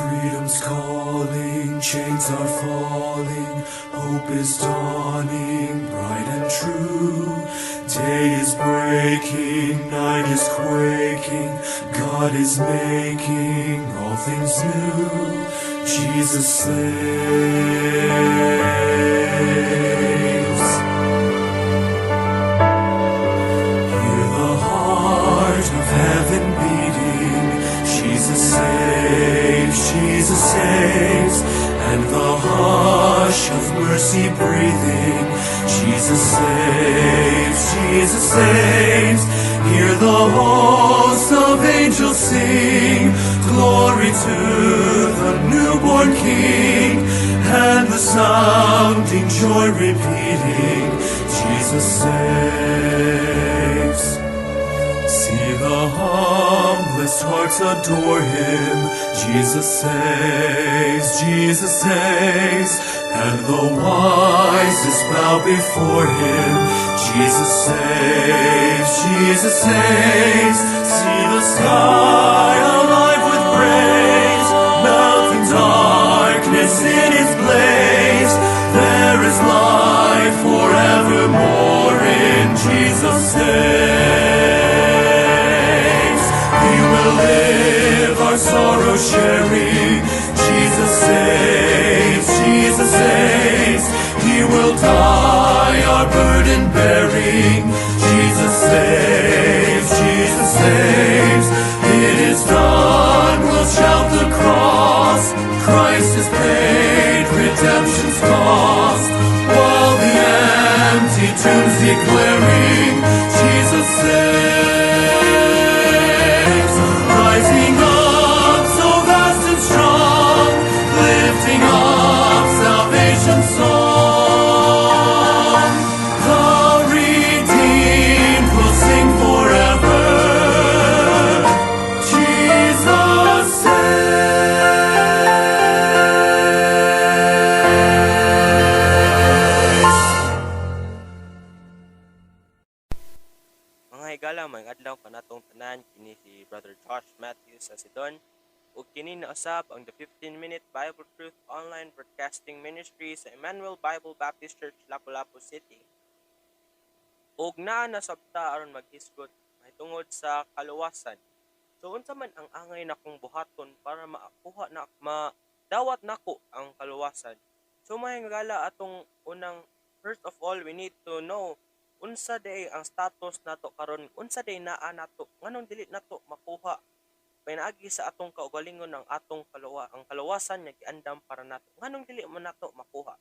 Freedom's calling, chains are falling, hope is dawning, bright and true. Day is breaking, night is quaking, God is making all things new. Jesus saves. Hear the heart of heaven beating. Jesus saves, Jesus saves, and the hush of mercy breathing. Jesus saves, Jesus saves. Hear the hosts of angels sing, glory to the newborn King, and the sounding joy repeating, Jesus saves. See the humblest hearts adore him. Jesus saves, Jesus saves, and the wisest bow before him. Jesus saves, Jesus saves. See the sky alive with praise, melting darkness in its blaze. There is life forevermore in Jesus saves. He will live our sorrow sharing. Jesus saves, Jesus saves. He will die our burden bearing. Jesus saves, Jesus saves. It is done, we'll shout the cross. Christ has paid redemption's cost. While the empty tomb's declaring, Jesus saves. Rising up so vast and strong, lifting up salvation's song. The redeemed will sing forever. Jesus saves. Mga higala, maayong adlaw kanatong tanan. Kini si Brother Josh Matthews sa Sidon ug kini nausab ang The 15 Minute Bible Truth Online Broadcasting Ministry sa Emmanuel Bible Baptist Church, Lapu-Lapu City. Ug naa na sab ta aron maghisgot mahitungod sa kaluwasan. So unsa man ang angay nakong buhaton para makuha na, madawat nako ang kaluwasan? So mga higala, atong unang, first of all, we need to know unsa diay ang status nato karon, unsa diay naa nato, nganong dili nato makuha pinaagi sa atong kaugalingon ang kaluwasan nga giandam para nato, nganong dili man nato makuha.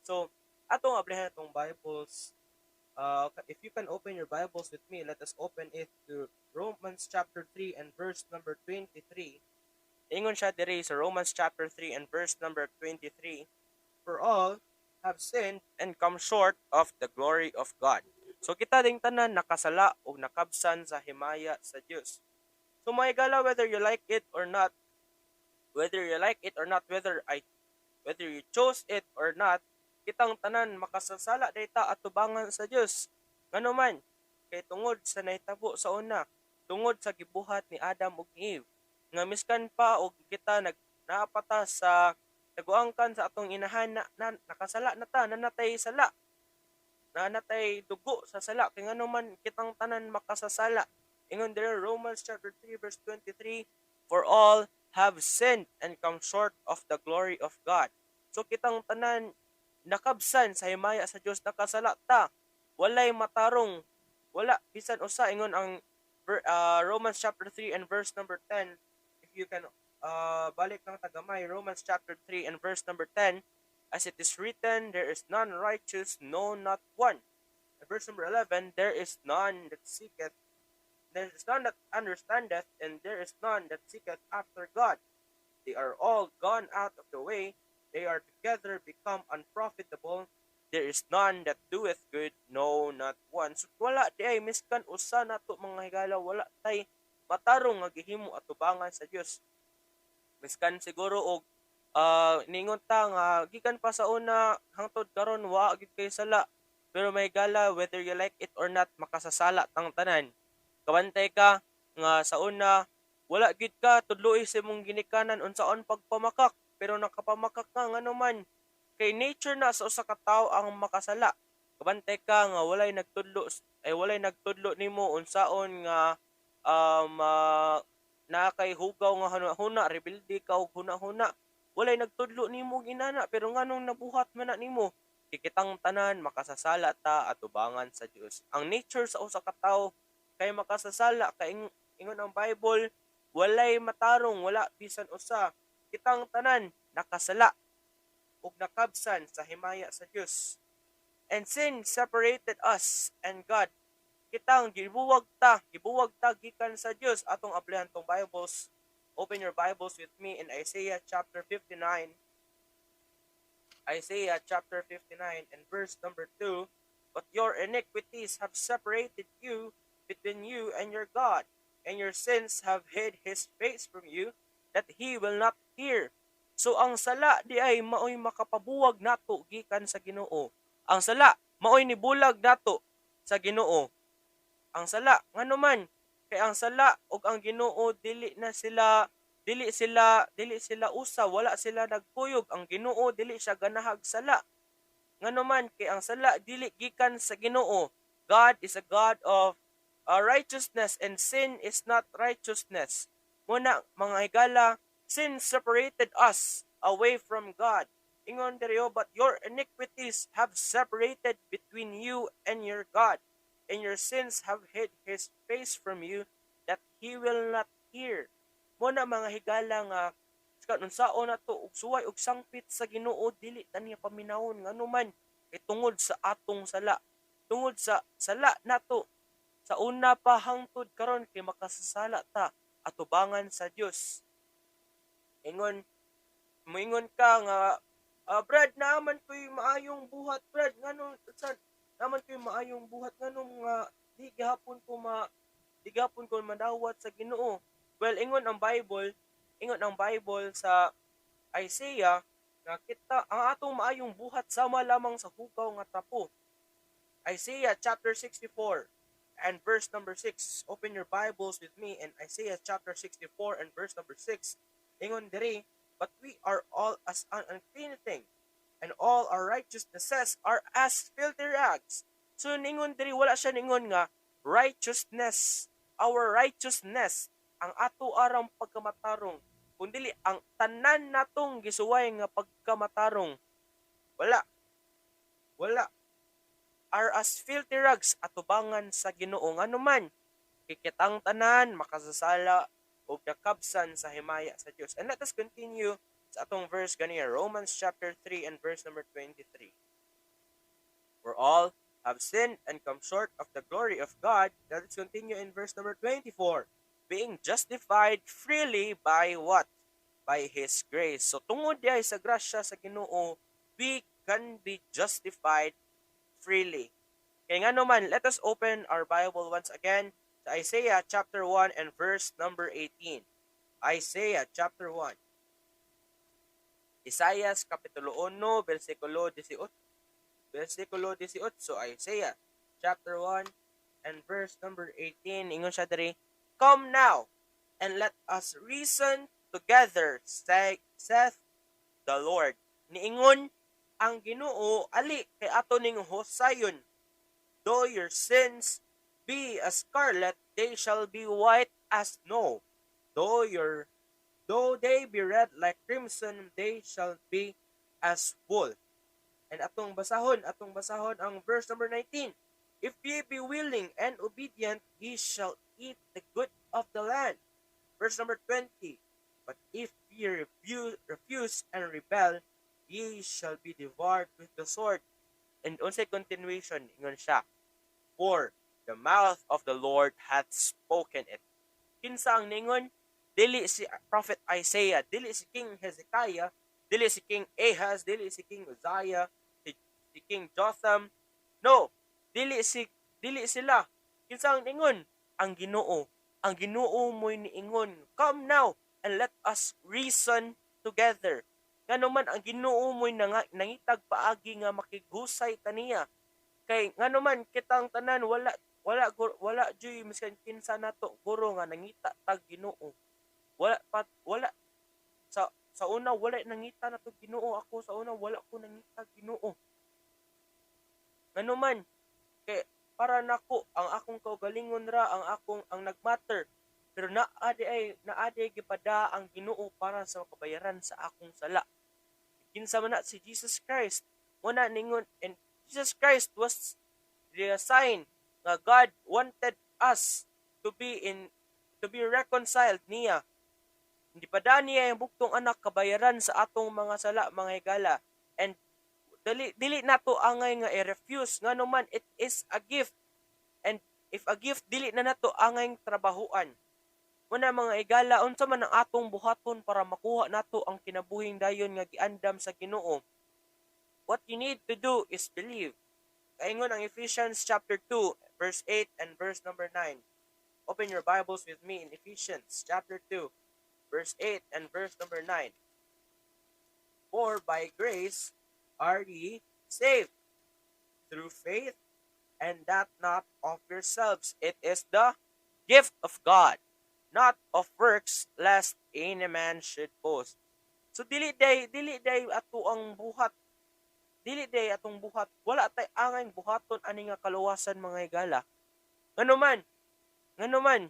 So atong ablihan atong Bibles. If you can open your Bibles with me, let us open it to Romans chapter 3 and verse number 23. Ingon siya diri sa Romans chapter 3 and verse number 23, "For all have sinned and come short of the glory of God." So kita ding tanan nakasala ug nakabsan sa himaya sa Dios. So mga higala, whether you like it or not, whether you like it or not, whether you chose it or not, kitang tanan makasasala diay ta atubangan sa Dios. Ngano man, kay tungod sa nahitabo sa una, tungod sa gibuhat ni Adam ug ni Eve, nga miskan pa og kita nag naapata sa taguangkan sa atong inahan na nakasala na ta, nanatay sala. Nanatay dugo sa sala kay ngano man kitang tanan makasasala. Ingon diri Romans chapter 3 verse 23, "For all have sinned and come short of the glory of God." So kitang tanan nakabsan sa himaya sa Dios, nakasala ta. Walay matarong, wala bisan usa, ingon ang Romans chapter 3 and verse number 10. If you can balik lang ta gamay, Romans chapter 3 and verse number 10, "As it is written, there is none righteous, no, not one." And verse number 11, "There is none that seeketh, there is none that understandeth, and there is none that seeketh after God. They are all gone out of the way, they are together become unprofitable. There is none that doeth good, no, not one." So wala diay miskan usa nato, mga higala, wala tay matarong nga gihimo atubangan sa Dios. Miskan siguro og ningon ta nga gikan pa sa una hangtod karon wa gyud kay sala. Pero mga higala, whether you like it or not, makasasala tang tanan. Kabantay ka nga sa una Wala gid ka tudloi sa imong ginikanan unsaon pagpamakak, pero nakapamakak ka. Ngano man? Kay nature na sa usa ka tawo ang makasala. Kabantay ka nga walay nagtudlo, ay, walay nagtudlo nimo unsaon nga naa kay hugaw nga huna-huna, rebelde ka og huna-huna. Walay nagtudlo nimo og inana, pero nganong nabuhat man na nimo? Kay kitang tanan makasasala ta atubangan sa Dios. Ang nature sa usa ka tawo kay makasasala, kay ingon ang Bible, walay matarong, wala bisan usa. Kitang tanan nakasala ug nakabsan sa himaya sa Dios. And sin separated us and God. Kitang gibuwag ta gikan sa Dios. Atong ablihan tong Bibles. Open your Bibles with me in Isaiah chapter 59. Isaiah chapter 59 and verse number 2. "But your iniquities have separated you between you and your God, and your sins have hid his face from you, that he will not hear." So ang sala diay maoy makapabuwag nato gikan sa Ginoo. Ang sala maoy nibulag nato sa Ginoo. Ang sala, ngano man? Kay ang sala ug ang Ginoo, dili sila usa, wala sila nagkuyog. Ang Ginoo, dili siya ganahag sala. Ngano man? Kay ang sala dili gikan sa Ginoo. God is a God of righteousness and sin is not righteousness. Muna, mga higala, sin separated us away from God. Ingon diri, "But your iniquities have separated between you and your God, and your sins have hid his face from you, that he will not hear." Muna, mga higala, nga kan unsaon nato og suway og sangpit sa Ginoo, dili ta niya paminawon. Ngano man? Kay tungod sa atong sala, tungod sa sala nato sa una pa hangtod karon, kay makasasala ta atubangan sa Dios. Ingon, moingon ka nga, "Brad, naa man ko'y maayong buhat, Brad. Ngano sa naa man ko'y maayong buhat, nganong nga di gihapon ko madawat sa Ginoo?" Well, ingon ang Bible sa Isaiah nga kita, ang atong maayong buhat sama lamang sa hugaw nga trapo. Isaiah chapter 64 and verse number 6. Open your Bibles with me in Isaiah chapter 64 and verse number 6. Ingon diri, "But we are all as an unclean thing, and all our righteousnesses are as filthy rags." So ningon diri, wala siya ningon nga righteousness, our righteousness, ang ato arang pagkamatarong, kundili ang tanan natong gisuway nga pagkamatarong. Wala. Wala. Are as filthy rags atubangan sa Ginoo. Ngano man? Kay kitang tanan makasasala ug nakabsan sa himaya sa Dios. And let us continue sa atong verse ganiya, Romans chapter 3 and verse number 23. "For all have sinned and come short of the glory of God." Let us continue in verse number 24. "Being justified freely" by what? "By His grace." So tungod diay sa grasya sa Ginoo, we can be justified freely. Kay ngano man? Let us open our Bible once again to Isaiah chapter 1 and verse number 18. Isaiah chapter 1. Isaias kapitulo 1 versikulo 18. Versikulo 18. Isaiah chapter 1 and verse number 18. Ingon siya diri, "Come now and let us reason together, saith the Lord." Niingon ang Ginoo, ali kay ato ning husayon. "Though your sins be as scarlet, they shall be white as snow. Though they be red like crimson, they shall be as wool." And atong basahon ang verse number 19. "If ye be willing and obedient, ye shall eat the good of the land." Verse number 20. "But if ye refuse and rebel, ye shall be devoured with the sword." And unsay continuation? Ingon siya, "For the mouth of the Lord hath spoken it." Kinsa ang ningon? Dili si Prophet Isaiah, dili si King Hezekiah, dili si King Ahaz, dili si King Uzziah, si King Jotham. No, dili sila. Kinsa ang ningon? Ang Ginoo. Ang Ginoo mo'y niingon, "Come now and let us reason together." Ngano man? Ang Ginoo mo'y nangitag paagi nga makighusay ta niya. Kay ngano man, kitang tanan, wala wala juy miskan kinsa nato guro nga nangita tag Ginoo. Wala pa, wala sa una, wala nangita nato Ginoo. Ako sa una, wala ko nangita Ginoo. Ngano man kay para nako ang akong kaugalingon ra ang akong ang nagmatter, pero naa di ay gipada ang Ginoo para sa kabayaran sa akong sala. Kinsa man na si Jesus Christ? Mo na ningon, and Jesus Christ was the sign nga God wanted us to be reconciled niya. Hindi pa da niya yung bugtong anak kabayaran sa atong mga sala, mga higala. And dili dili nato angay nga i-refuse, ngano man it is a gift. And if a gift, dili na nato angay trabahuan. Muna, mga igala, unsa man ang atong buhaton para makuha nato ang kinabuhing dayon nga giandam sa Ginoo? What you need to do is believe. Kaingon ang Ephesians chapter 2, verse 8 and verse number 9. Open your Bibles with me in Ephesians chapter 2, verse 8 and verse number 9. "For by grace are ye saved through faith, and that not of yourselves. It is the gift of God, not of works, lest any man should boast." So dili day ato ang buhat. Dili day atong buhat. Wala tay angay buhaton ani nga kaluwasan, mga higala. Ngano man? Ngano man?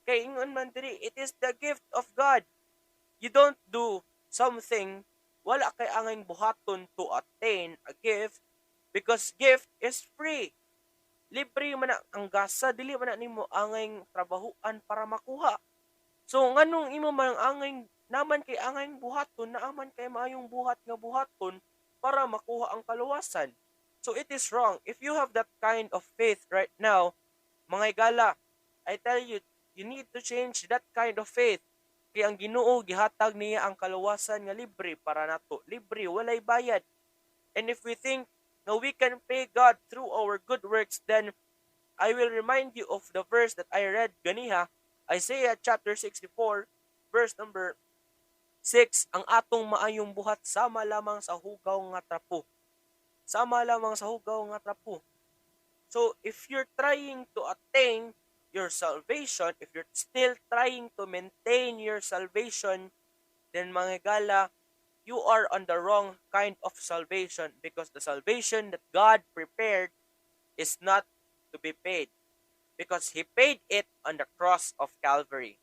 Kay ingon man diri, it is the gift of God. You don't do something, wala kay angay buhaton to attain a gift because gift is free. Libre man na ang gasa, dili man na nimo angay trabahuan para makuha. So nganong imo man angay naman kay angay buhaton, naaman kay maayong buhat nga buhaton para makuha ang kaluwasan? So it is wrong. If you have that kind of faith right now, mga igala, I tell you, you need to change that kind of faith. Kay ang Ginoo, gihatag niya ang kaluwasan nga libre para nato. Libre, walay bayad. And if we think na we can pay God through our good works, then I will remind you of the verse that I read ganiha, Isaiah chapter 64, verse number 6, ang atong maayong buhat sama lamang sa hugaw nga trapo. Sama lamang sa hugaw nga trapo. So, if you're trying to attain your salvation, if you're still trying to maintain your salvation, then, mga gala, you are on the wrong kind of salvation because the salvation that God prepared is not to be paid because He paid it on the cross of Calvary.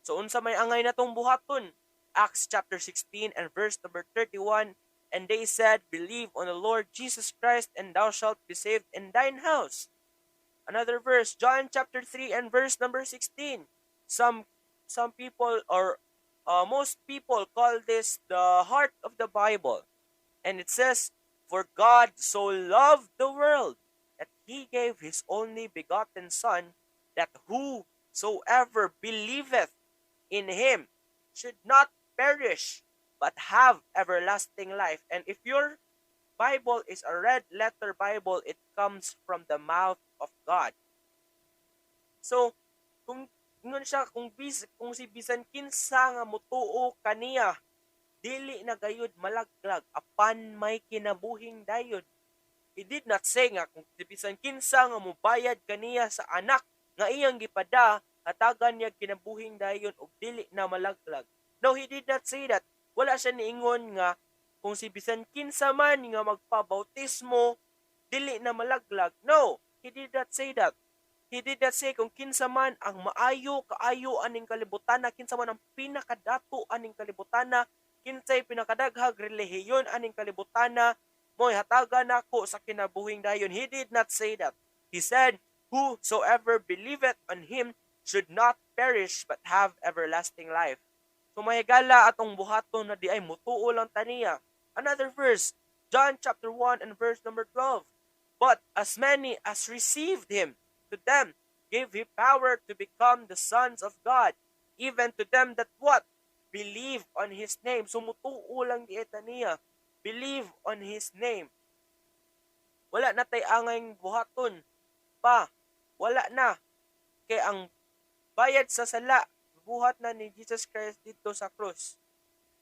So unsa may angay natong buhaton? Acts chapter 16 and verse number 31, "And they said, 'Believe on the Lord Jesus Christ, and thou shalt be saved in thine house.'" Another verse, John chapter 3 and verse number 16. Some people or most people call this the heart of the Bible. And it says, "For God so loved the world that he gave his only begotten Son, that whosoever believeth in him should not perish, but have everlasting life." And if your Bible is a red letter Bible, it comes from the mouth of God. So, kung ingon siya, kung si bisan kinsa nga mutuo kaniya, dili na gayud malaglag apan may kinabuhing dayon. He did not say nga kung si bisan kinsa nga mubayad kaniya sa anak nga iyang gipada, hatagan niya kinabuhing dayon ug dili na malaglag. No, he did not say that. Wala siya niingon nga kung si bisan kinsa man nga magpabautismo, dili na malaglag. No, he did not say that. He did not say kung kinsa man ang maayo kaayo aning kalibutana, kinsa man ang pinakadato aning kalibutana, kinsay pinakadaghag relihiyon aning kalibutana, mo'y hatagan nako sa kinabuhing dayon. He did not say that. He said, "Whosoever believeth on him should not perish but have everlasting life." So mahigala, atong buhaton na di ay mutuo lang taniya. Another verse, John chapter 1 and verse number 12. "But as many as received him, to them gave he power to become the sons of God, even to them that" what? "Believe on his name." So mutuo lang di niya. Believe on his name. Wala na tay angay buhaton pa. Wala na. Kay ang bayad sa sala, buhat na ni Jesus Christ dito sa krus.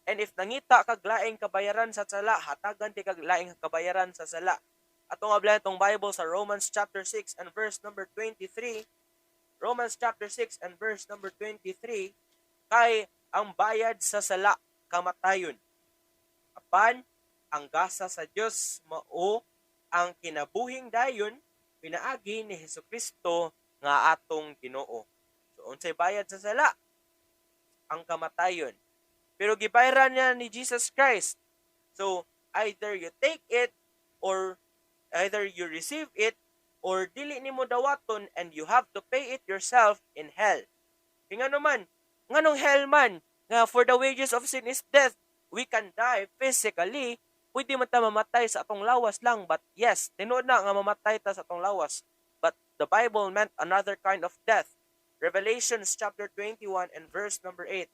And if nangita kag laing kabayaran sa sala, hatagan ti kag laing kabayaran sa sala. Atong ablan itong Bible sa Romans chapter 6 and verse number 23. Romans chapter 6 and verse number 23, kay Ang bayad sa sala kamatayon. Apan ang gasa sa Dios mao ang kinabuhing dayon pinaagi ni Hesukristo nga atong Ginoo. So unsay bayad sa sala? Ang kamatayon. Pero gibayran niya ni Jesus Christ. So either you take it or either you receive it or dili nimo dawaton and you have to pay it yourself in hell. Kay ngano man, nganong hell man nga for the wages of sin is death. We can die physically, pwede man ta mamatay sa atong lawas lang, but yes, tinuod na nga mamatay ta sa atong lawas. But the Bible meant another kind of death. Revelations chapter 21 and verse number 8.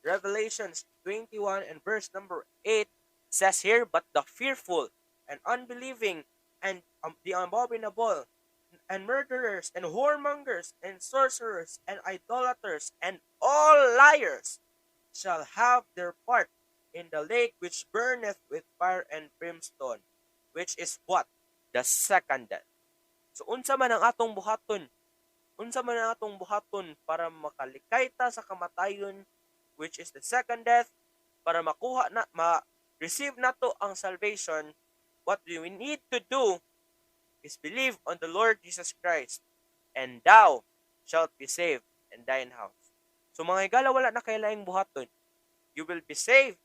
Revelations 21 and verse number 8 says here, "But the fearful and unbelieving and the abominable and murderers and whoremongers and sorcerers and idolaters and all liars shall have their part in the lake which burneth with fire and brimstone," which is what? The second death. So unsa man ang atong buhaton? Unsa man ang atong buhaton para makalikay ta sa kamatayon, which is the second death, para makuha na, ma-receive nato ang salvation? What do we need to do is believe on the Lord Jesus Christ, and thou shalt be saved and thine house. So mga higala, wala na kay laing buhaton. You will be saved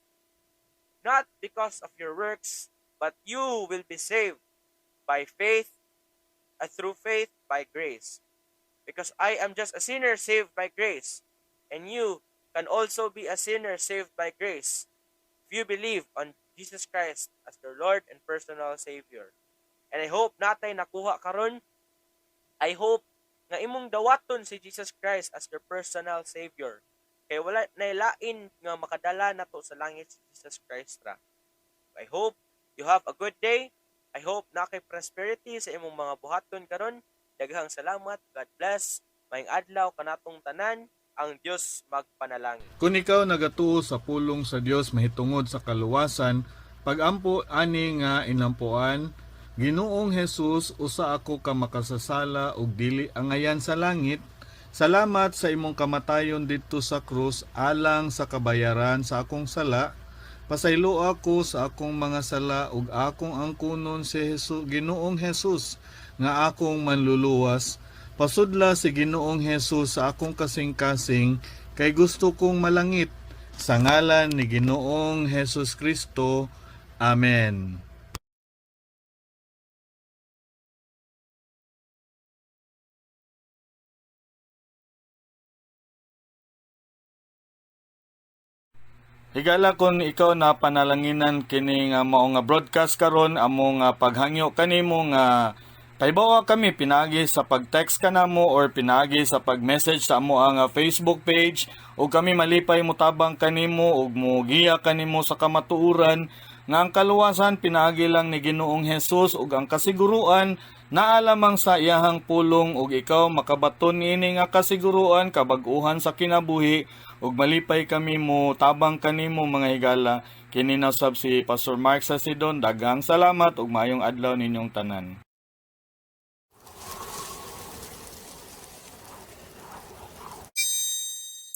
not because of your works, but you will be saved by faith, through faith, by grace. Because I am just a sinner saved by grace, and you can also be a sinner saved by grace if you believe on Jesus Christ as your Lord and personal Savior. And I hope natay nakuha karon. I hope nga imong dawaton si Jesus Christ as your personal Savior. Kay wala nay lain nga makadala nato sa langit, si Jesus Christ ra. I hope you have a good day. I hope naa kay prosperity sa imong mga buhaton karon. Daghang salamat. God bless. Maayong adlaw kanatong tanan. Ang Dios magpanalangin. Kung ikaw nagatuo sa pulong sa Dios mahitungod sa kaluwasan, pagampo ani nga inampuan: "Ginoong Jesus, usa ako ka makasasala ug dili angayan sa langit. Salamat sa imong kamatayon didto sa krus alang sa kabayaran sa akong sala. Pasaylo ako sa akong mga sala ug akong angkunon si Jesus, Ginoong Jesus nga akong manluluwas. Pasudla si Ginoong Jesus sa akong kasing-kasing kay gusto kong malangit. Sa ngalan ni Ginoong Jesus Kristo. Amen." Higala, kung ikaw na panalanginan kini nga mao nga broadcast karon, amo nga paghangyo kanimo nga paibawa kami pinaagi sa pag-text kanamo or pinaagi sa pag-message sa amo ang Facebook page ug kami malipay motabang kanimo ug mogiya kanimo sa kamatuoran nga ang kaluwasan pinaagi lang ni Ginoong Hesus ug ang kasiguruan naa lamang sa iyahang pulong ug ikaw makabaton niini nga kasiguruan, kabag-uhan sa kinabuhi, ug malipay kami mo tabang kanimo, mga higala. Kini na sab si Pastor Mark Sasidon. Daghang salamat ug maayong adlaw ninyong tanan.